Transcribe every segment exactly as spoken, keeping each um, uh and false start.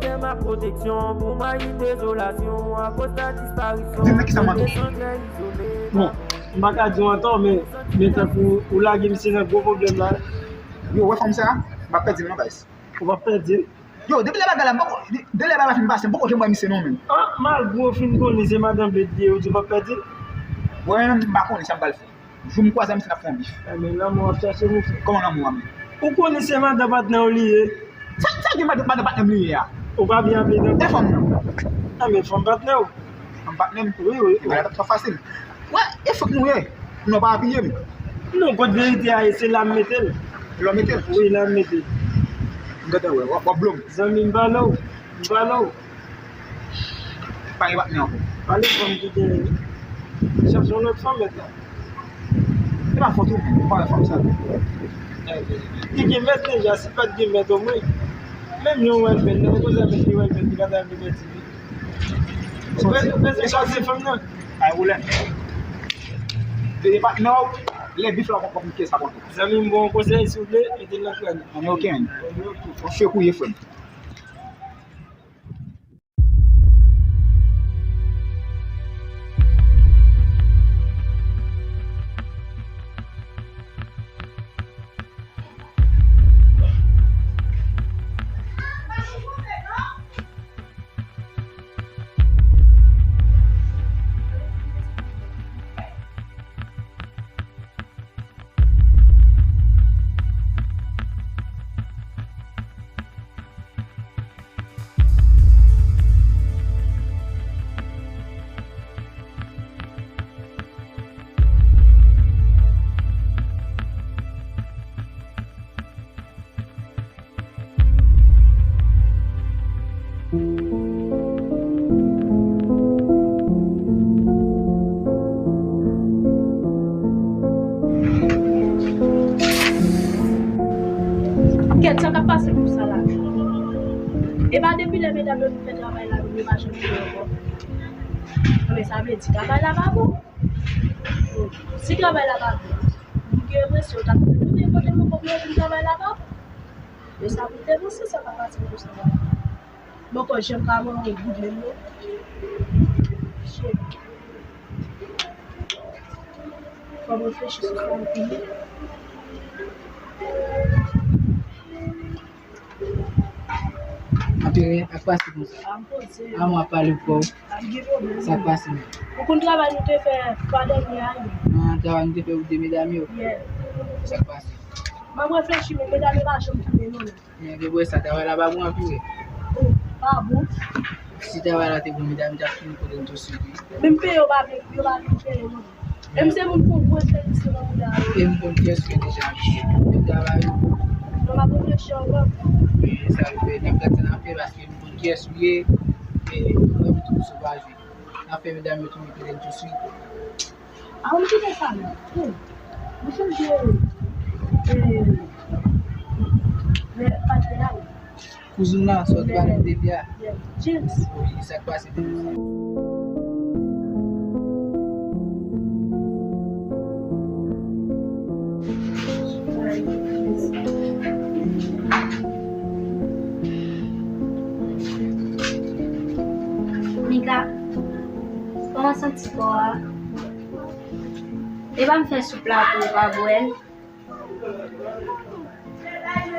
Di m nan kisa m antò. Bon, m pa ka di w antò, men, men tankou ou lage misye nan gwo pwoblèm la. Yo, wè fanm sa, m ap pèdi l non, guys. Ou p ap pèdi l? Yo, depi lè bagay la, m poko, de, de lè bagay la fin pase, m poko janm wè misye non, menm. Ah, malgre w fin konnen se madanm Bled li ye, ou di w p ap pèdi l? Bon, menm, m pa konnen sa m pral fè. Jou m kwaze a, misye, n ap fè yon bif. Enben, lanmò ap chache nou, frè. Kòman lanmò a, menm? Ou konnen se madan patnè w li ye. Sa, sa gen madan, madan patnè m li ye a? Ou pa byen aple non. E fanm nan? Enben, fanm patnè w. Fanm patnè m? Wi, wi. E bagay la t ap twò fasil. Wè, e fòk nou ye. Non, pa apiye m. Non, kot verite a ye, se la m mete l. Lè w mete l? Wi, la m mete l. M gentan wè, w ap, w ap blo m. Zanmi m, pale w. M pale w. Pa gen patnè ankò. Pale fanm ki genyen. Chache yon lòt fanm mèt la. Se pa fòt ou, ou pa wè fanm sa. Li gen mèt deja, si pa t gen mèt omwen. Menm yon wèl mèt, nan yon koze avèk li wèl mèt, li pa ta vle pèdi li. Ou bezwen, ou bezwen chache fanm nan. Ay, woulè. Veye patnè w, lè bif la w ap konprann kiyès k ap rantre. Zanmi m, bon konsèy, si w vle, mete l nan kràn. Ann okenn. Ann okenn. Fè kouye, frè m. Kèt, sa k ap pase pou sa la? E pa depi lè medam yo fin fè travay la, yo pa janm vini ankò. Men sa vle di travay la pa bon. Si travay la pa bon, m gen enpresyon w t ap tounen kote nou pou vin travay la pa bon. Men sa pou te bon, se sa k ap pase pou sa la. Bon, kò jan m pa manyen goud menm non. Shit. Fò m reflechi sou sa anpil. Anpil, ak pase konsa. A, m poze. A, mwen ap pale pou ou. A, m gen pwoblèm. Sa k pase menm? Ou konn travay nou te fè fwa dènye a, wi. Ah, travay nou te fè pou de medam yo? Yeah. Sa k pase? M ap reflechi, men medam yo pa janm tounen non. Men vre sa, travay la pa bon anpil vre. Oh, pa bon. Si travay la te bon, medam yo t ap fini kote n tou sou li. Menm peye yo pa vle, yo pa vle peye non. E m se moun pou gwo espedisyon nan bouda a. E m konn kiyès ou ye deja, mesye. Menm travay ou. Non, m ap reflechi ankò. Men sa yo fè, n ap gad sa n ap fè, paske m konn kiyès ou ye. E mwen, m tou sou paj ou. N ap fè medam yo tounen kote n tou sou li. A, m kite sa non. Wi. M sonje, e, lè patnè a, wi. Kouzin nan, sa w te pale m depi a. James. Wi, sa k pase depi sa? Mika, kòman w santi kò a? Epa m fè soup la pou ou pa bwè l?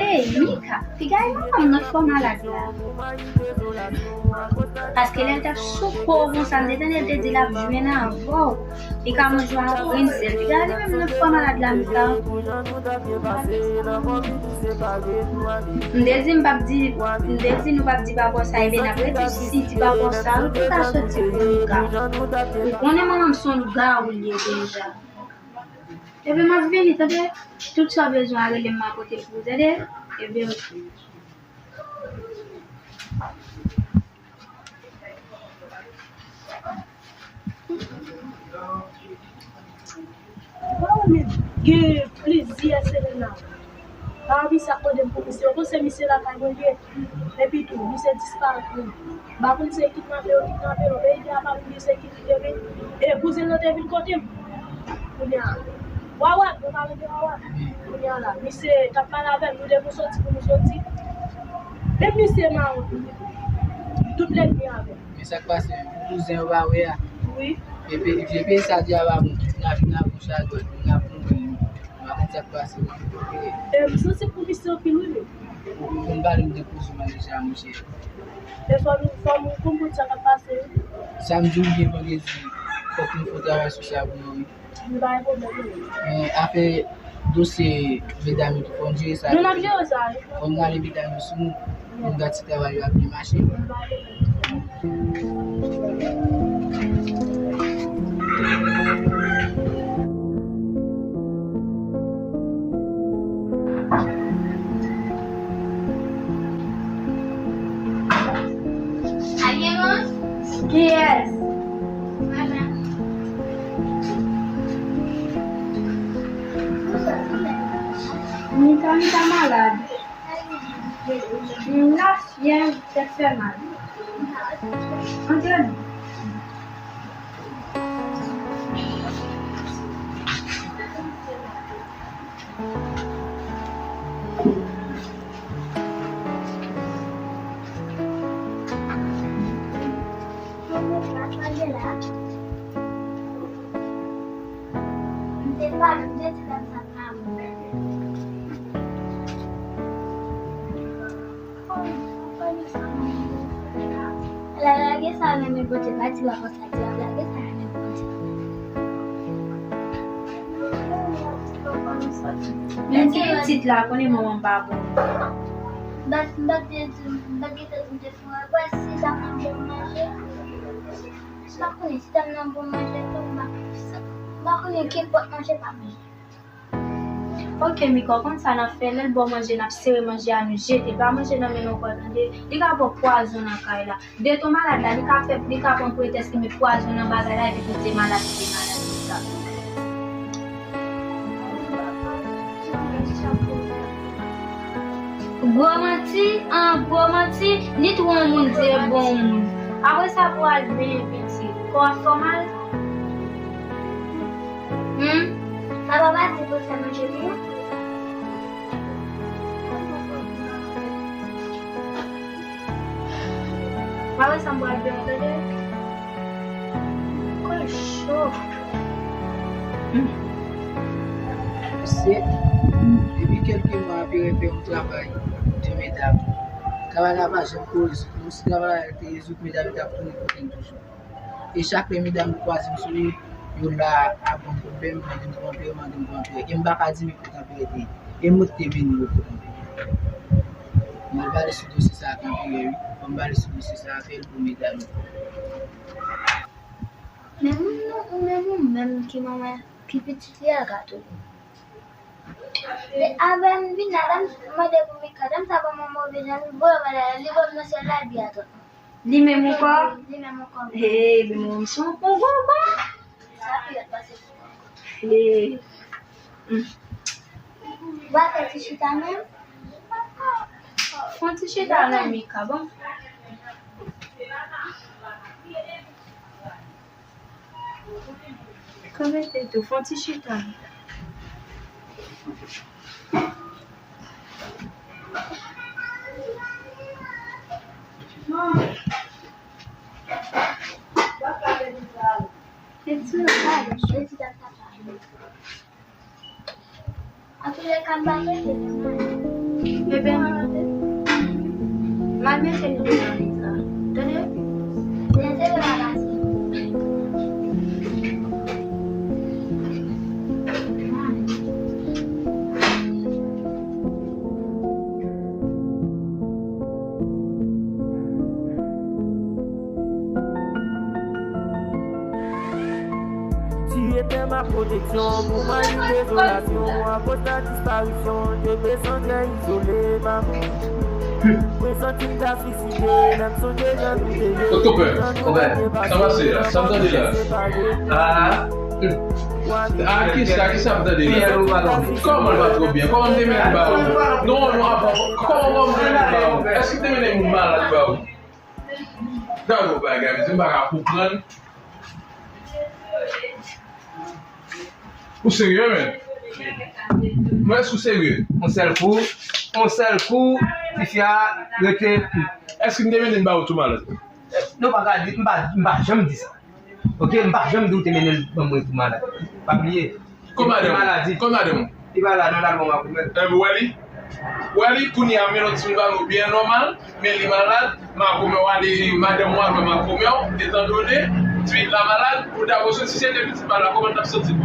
Ey, Mika, piga e manman m nan k fè w malad la. Paske lè l t ap sou kò w konsa, m te tande l te di l ap jwenn avè w. Li ka manje w a grenn sèl. Piga li menm nan k fè w malad la, Mika. M te di m p ap di, m te di nou p ap di papa w sa, ebyen n ap rete sou si di papa w sa, wi, pou l ka soti pou Mika. Ou konnen manman m se yon lougawou l ye deja. Ebyen, m ap vini, tande. Tout sa w bezwen a, rele m, m a pote l pou ou, tande. Ebyen, oke. Waw, men gen plizyè Selena. Pa anvi sa k mande m pou misye. Ou konn se misye lakay mwen li ye. Epi tou, misye disparèt menm. M pa konn se kidnape yo kidnape l, men ide a pa pou misye ki kidnape. E kouzen l lan te vin kote m. Kounye a, Wawa, nou pa rete Wawa. Kounye a la, misye t ap pale avè m, nou de pou soti, pou nou soti. Epi misye mawon tou. Tout lènmi avè m. Men sa k pase, pou kouzen yo pa wè a. Wi. Epi vye peyi sa di a pa bon. N ap, n ap bouch a dwèt, n ap mouri. M pa konn sa k pase. E m santi pou misye anpil wi men. Ou konn pale m de kouzen mwen deja, monchè. E fò nou, fò nou konprann sa k ap pase wi. Samdi oubyen vandredi, fòk nou fè travay sou sa pou nou wi. Nou pa gen pwoblèm non. Men afè dosye medam yo tou fò n jere sa. Nou n ap jere sa wi. Fò n rale medam yo sou nou. Pou n gad si travay yo ap byen mache. Kiyès? Mika, Mika malad. Mika, tèt fè mal. Antre non. La lage sa renmen pote pati la konsa. Menm ti pitit la konnen manman m pa bon. Bat, bat, bat, bat, bat, bat, bat, si sa nan bon manje. M pa konnen si sa nan bon manje tou, m pa, m pa konnen ki pòt manje pa manje. Ok, Mika, w konn sa n ap fè, lè l ba w manje, n ap sere manje a, nou jete. Pa manje nan men l ankò, tande? Li ka ba w pwazon nan kay la. Deton malad la, li ka fè, li ka pran pretèks li met pwazon nan bagay la epi pouse malad li vin malad konsa. Gwo manti, an gwo manti, ni tou yon moun di e bon moun. Apre sa pou al benyen pitit, kò ap fè w mal? Hmm? Papa pa di pou fè manje pou nou? Pa wè sa m pral fè w tande. Kòl cho. Hmm. Se depi kèlke mwa Pierre fè yon travay de medam. Travay la pa janm ko rezoud. Menm si travay la te rezoud, medam yo t ap tounen kote m toujou. E chak lè medam yo kwaze m sou li, yo la ap ban m pwoblèm, mande m pou anpè, mande m pou anpè. E m pa ka di men pou anpè te ye. E m mwen ki te vini yo pou anpè. Mwen pale sou dosye sa ak anpè wi. Mwen pale sou dosye sa ak el pou medam yo. Men moun nou, ou menm ou menm ki manman, ki pitit li a gato. E avè m vin la, m mande pou Mika, dam sa ban mwen move jan, li voye mwen la, li voye m nan syèl la, li atò. Li menm ankò? Li menm ankò. Hey, men mwen se yon gwo gwo. Sa pi rèd pase pou mwen ankò. Hey. Hmm. Ou pa fè ti chita menm? Fè yon ti chita non, Mika, bon. Kanpe tèt ou, fè yon ti chita. Eti yo pale. Antoulèka, m pa mete li nan. Bebe, m al mete li nan lit la. Tande? Lè se yo la pase. Ti etè ma pwoteksyon, pou mwen li dezolasyon, akoz ta disparisyon, te vle santi izole, pa mwen. Mwen santi m ta swiside, lè m sonje jan nou te ye. Konpè, konpè, sa pase la, sa m tande la. Ah. Ah, kisa, kisa m tande la? Kòman l pa twò byen? Kòman m te menm ba ou? Non, non, avan, kòman m te menm ba ou? Èske m te mennen moun malad ba ou? Gade yon bagay, mesye, m pa ka konprann. Ou serye, men? Mwen, èske ou serye? Yon sèl kou, yon sèl kou, tifi a rete. Èske m te mennen l ba ou tou malad? Non, pa ka di, m pa, m pa janm di sa. Ok, m pa janm di w te mennen l ban mwen pou malad. Pa bliye. Kòm madanm ou? Maladi. Kòm madanm ou? Li pa la, non, l al wè makomè. Enben, w wè li? W wè li, kounye a, men lòt timoun pa nou byen nòmal, men li malad, makomè w ale, madanm ou al wè makomè w, etandone, timoun la malad, ou ta pral soti, si se te pitit malad, kòman l t ap santi l?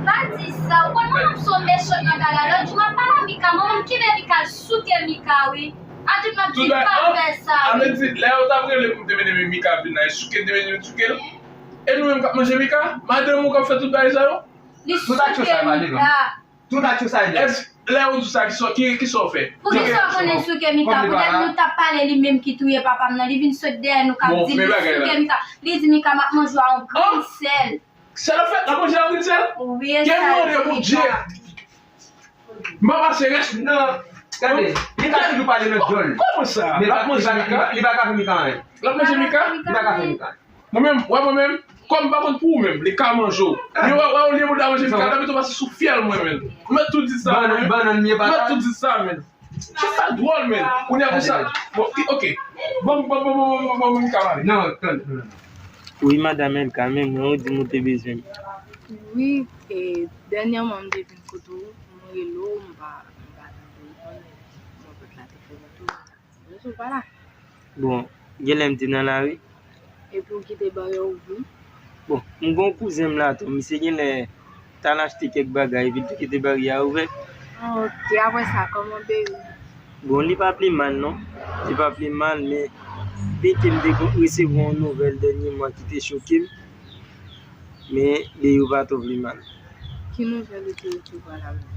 Pa di sa, ou konn manman m se yon mechan grangalè. Lòt jou, m ap pale a Mika, manman m kenbe Mika, l souke Mika, wi. A tout m ap di pa fè sa, wi. Sa vle di, lè yo t ap rele pou m te mennen Mika vin la, e souke te mennen souke l? E nou menm k ap manje Mika? Madanm ou k ap fè tout bagay sa yo? Li souke Mika. Tout aksyon sa e pa devan. Tout aksyon sa e devan. Èske lè yo di sa, ki sa, ki, ki sa w fè? Poukisa w konnen souke Mika? Poutèt nou t ap pale, li menm ki touye papa m nan. Li vin sot dèyè nou k ap di li souke Mika. Li di Mika m ap manje w a yon grenn sèl. Sèl ap fè, l ap manje l a grenn sèl? Wi, e sa l di Mika. Gen mande Bondye. M pa pase rès. Non, gade, Mika toujou pale nan dyòl. Kòman sa? L ap manje Mika? Li pa ka fè Mika anyen. L ap manje Mika? Li pa ka fè Mika anyen. Mwen menm, wè mwen menm, kòm m pa konn pou ou menm, li ka manje w. Men wè, wè, olye pou l ta manje Mika, ta pito pase sou fyèl mwen menm. Mwen tou di sa, mwen. Bannann, bannann, mye pata. Mwen tou di sa, men. Se sa dwòl, men. Kounye a pou sa. Bon, ok. Bon, bon, bon, Mika pale. Non, tann, non. Wi, madanm Elka, men mwen, ou di m ou te bezwen m. Wi, e, dènyèman m te vin kote w, m rele w, m pa, m pa tande w, mwen, mwen pot la te fè m tou. Mwen sou pa la. Bon, genlè m te nan lari. Epi w kite baryè ouvri? Bon, m gon kouzen m la tou, misye genlè t al achte kèk bagay, epi l te kite baryè a ouvè. Ah, ok, apre sa, kòman peyi? Bon, li pa pi mal non. Li pa pi mal, men byen ke m te gon- resevwa yon nouvèl dènyèman ki te choke m. Men li yo pa twò pi mal. Ki nouvèl ou te resevwa la menm?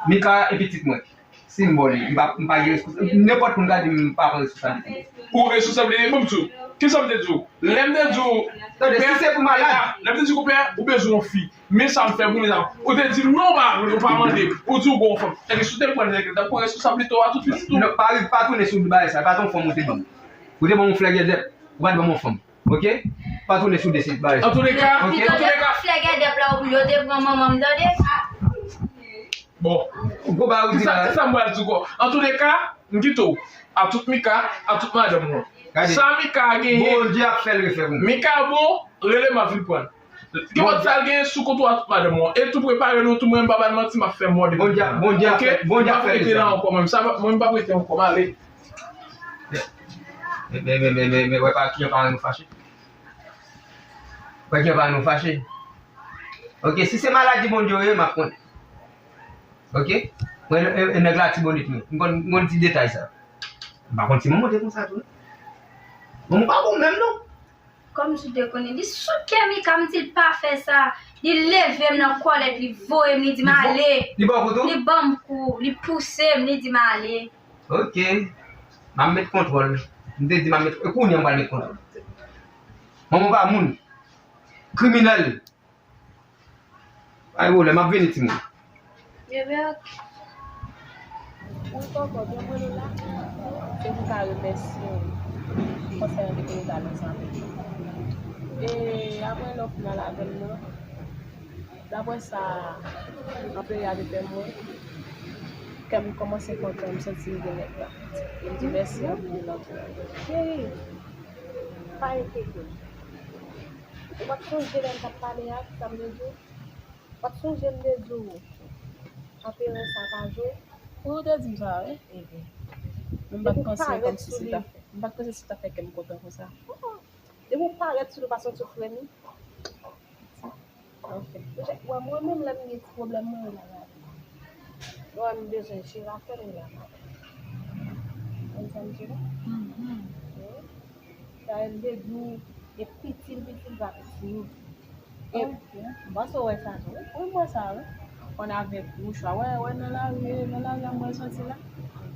Mika e pitit mwen. Si m bò li, m pa, m pa gen respons-, nenpòt moun ka di m pa pran responsablite. Ou responsablite, bon, m di w. Kisa m te di w? Lè m te di w, tande, si se pou malad. Lè m te di w, pè, ou bezwen yon fi. Men sa m fè pou li la. Ou te di m non, ou pa, ou pa mande. Ou di w gon fanm. Èske si w te pran nèg la, t ap pran responsablite w a tout pitit ou? Non, pa, pa tounen sou bagay sa. Pa t yon fanm ou te ban m. Ou te ban m yon flè gèdèp. Ou pa t ban m yon fanm. Ok? Pa tounen sou desi bagay sa. Antouleka, antouleka. Pito te pran flè gèdèp la, ou yo te pran manman m, tande? Bon. Ou go ba ou di la. Kisa m pral di w ankò? Antouleka, m kite w. A tout Mika, a tout madanm ou an. Gade. Sa Mika genyen. Bondye ap fè l refè pou mwen. Mika bon, rele m ap vin pran l. Kenpòt sa l genyen sou kont ou a tout madanm ou an. E tou prepare nou tou, mwen m pa ba l manti, m ap fè mòde. Bondye, Bondye ap fè, Bondye ap fè refè. M p ap rete la ankò, mwen. Sa, mwen m p ap rete ankò, m ale. Men, men, men, men, men, men, wè pa kijan paran nou fache. Wè kijan paran nou fache. Ok, si se maladi Bondye yo ye, m ap konnen. Ok? Mwen, e, e, nèg Latibonit mwen. M konn, m konn ti detay sa. M pa konn si manman te konsa tou, non. Manman pa bon menm, non. Kòmsi w te konnen. Li souke Mika, m di l pa fè sa. Li leve m nan kòlèt, li voye m, li di m ale. Li ba w kou tou? Li ban m kou, li pouse m, li di m ale. Ok. M ap met kontwòl. M te di m ap met, e kounye a m pral met kontwòl. Manman pa moun. Kriminèl. Ay, wole, m ap vini, timoun. Bebe, ok. Wi, kòkò, byen mwen la. Se pou ka remèsye w. Konsèy an te konnen ta lòt sa. E apre lè w fin al avè m nan, daprè sa anplwaye a te fè mwen, kè m kòmanse kontan, m santi m gen nèg la. E m di mèsi anpil anpil anpil. Cheri, pa enkyete w. Ou pa t sonje lè m t ap pale a, sa m te di w? Ou pa t sonje m te di w, anperè sa pa jwe? Wi, ou te di m sa, wi. Ebyen. Men m pa t panse kòmsi se ta fè, m pa t panse se ta fè kè m kontan konsa. Depi w parèt sou li, ou pa santi w fremi? Anfen, ou wè mwen menm lè m gen ti pwoblèm mwen rele avè w. Lè m bezwen jere afè m rele avè w. Konn sa m di w? Wi. Sa m te di w, e piti l piti l pa piti. E m panse w wè sa tou. Wi, m wè sa wi. Konn avèk mouchwa. Wè, wè nan lari, nan lari a m pral soti la.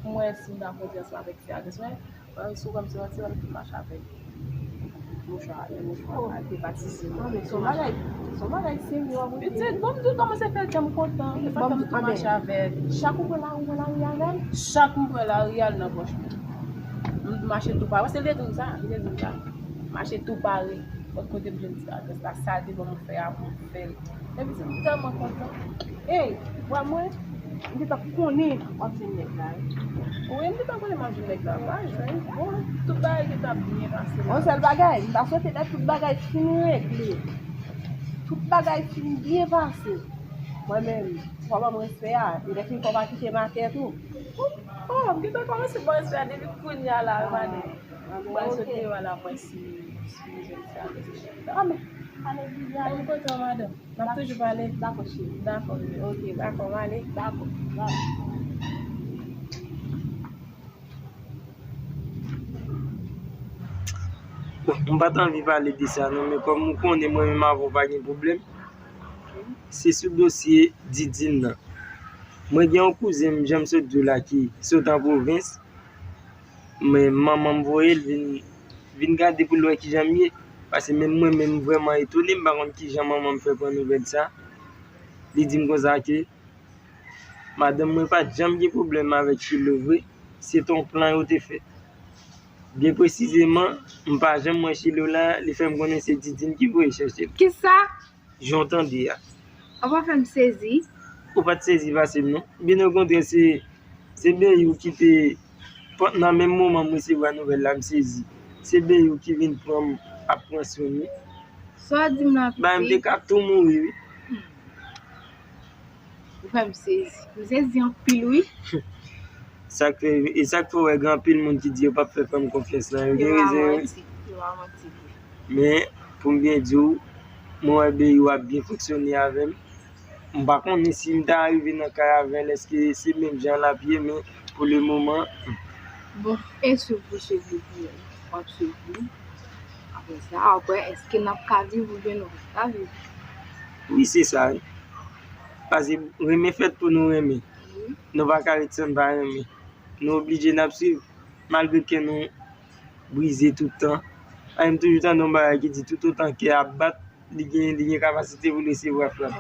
Pou m wè si m ta poze ansanm avèk ti adrès mwen. Wè, sou kòm se yon ti nonm ki mache avèk mouchwa, lè mouchwa al te patisipe. Se yon bagay, se yon bagay serye w ap rete. Pitit, bon, m di w kòman se fè kè m kontan. Bon, m tou mache avèk. Chak ou pran lari, ou pran lari avè l? Chak m pran lari a, l nan pòch mwen. M mache tou pare. Se l te di m sa, li te di m sa. Mache tou pare. Kot kote m jwenn ti adrès la, sa l te ban m fè a pou m fè l. Epi se m tèlman kontan. Ey, wè mwen, M te t ap konnen w ap jwenn nèg la wi. Wi, m te t ap konnen m ap jwenn nèg la, m pa jwenn. Bon, tout bagay te t ap byen pase la. Yon sèl bagay, m ta swete lè tout bagay fin regle, tout bagay fin byen pase, mwen menm, fò w ban m respè a, e lè fin fò w pa kite m atè tou. Oh, m gentan kòmanse ba w respè a depi kounye a la, wi, madanm. Mwen sot deyò a la, mwen si, si jèn sa. Ah, men, ale, Viviane. Mwen kontan, madanm. N ap toujou pale. Dakò, cheri. Dakò, ok, dakò, m ale. Dakò, bye. Bon, m pa t anvi pale de sa, non, men kòm ou konnen, mwen menm avè w pa gen pwoblèm. Se sou dosye Didine nan. Mwen gen yon kouzen m, jan m sot di w la, ki sot an pwovens. Men manman m voye l vin, vin gade pou l wè kijan m ye. Paske menm mwen menm, m vrèman etone, m pa konn kijan manman m fè pran nouvèl sa. Li di m konsa ke madanm mwen pa t janm gen pwoblèm avèk Chilo vre, se t on plan yo te fè. Byen presizeman, m pa janm wè Chilo la, li fè m konnen se Didine ki voye chèche l. Kisa? Jan w tande a. Ou pa fè m sezi. Ou pa t sezi pase m, non. Byen okontrè, se, se Beyou ki te, nan menm moman m resevwa nouvèl la, m sezi. Se Beyou ki vin pran m, ap pran swen m wi. Sa w di m la, pitit? Bay, m te ka tou mouri, wi. Hmm. Ou fè m sezi. M sezi anpil, wi. Sa k fè, e sa k fè w wè gen anpil moun ki di yo p ap fè fanm konfyans lan, yo gen rezon, wi. Yo pa manti, yo pa manti vre. Men, pou m byen di w, mwen wè Beyou ap byen fonksyone avè m. M pa konnen si m ta rive nan kay avè l, èske se menm jan l ap ye, men pou le moman. Bon, e si w pou swiv li pou mwen, w ap swiv li. Apre sa, apre, èske n ap ka viv oubyen nou p ap ka viv? Wi, se sa, wi. Paske renmen fèt pou nou renmen. Wi. Nou pa ka ret san n pa renmen. Nou oblije n ap swiv, malgre kè nou brize tout tan. Ay, m toujou tande yon bagay ki di, toutotan kè ap bat, li gen, li gen kapasite pou l resevwa frap.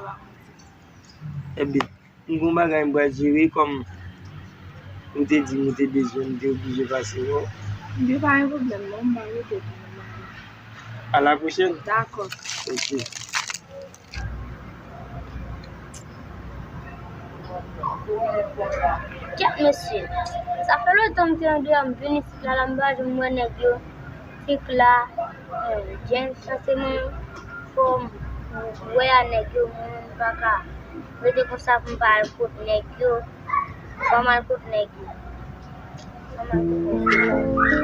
Ebyen, m gen yon bagay m pral jere, kòm ou te di m ou te bezwen m, m te oblije pase wè w. Ebyen, pa gen pwoblèm, non, m pral rete pou mwen. À la prochaine. Dakò. Ok. Kèt mesye, sa fè lontan m te andeyò, m vin isit la, la m pa janm wè nèg yo. Tik la, eh, James, sa se mwen fò m wè a nèg yo, mwen menm m pa ka rete konsa pou m pa al kot nèg yo. Fò m al kot nèg yo. Fò m al kot nèg yo.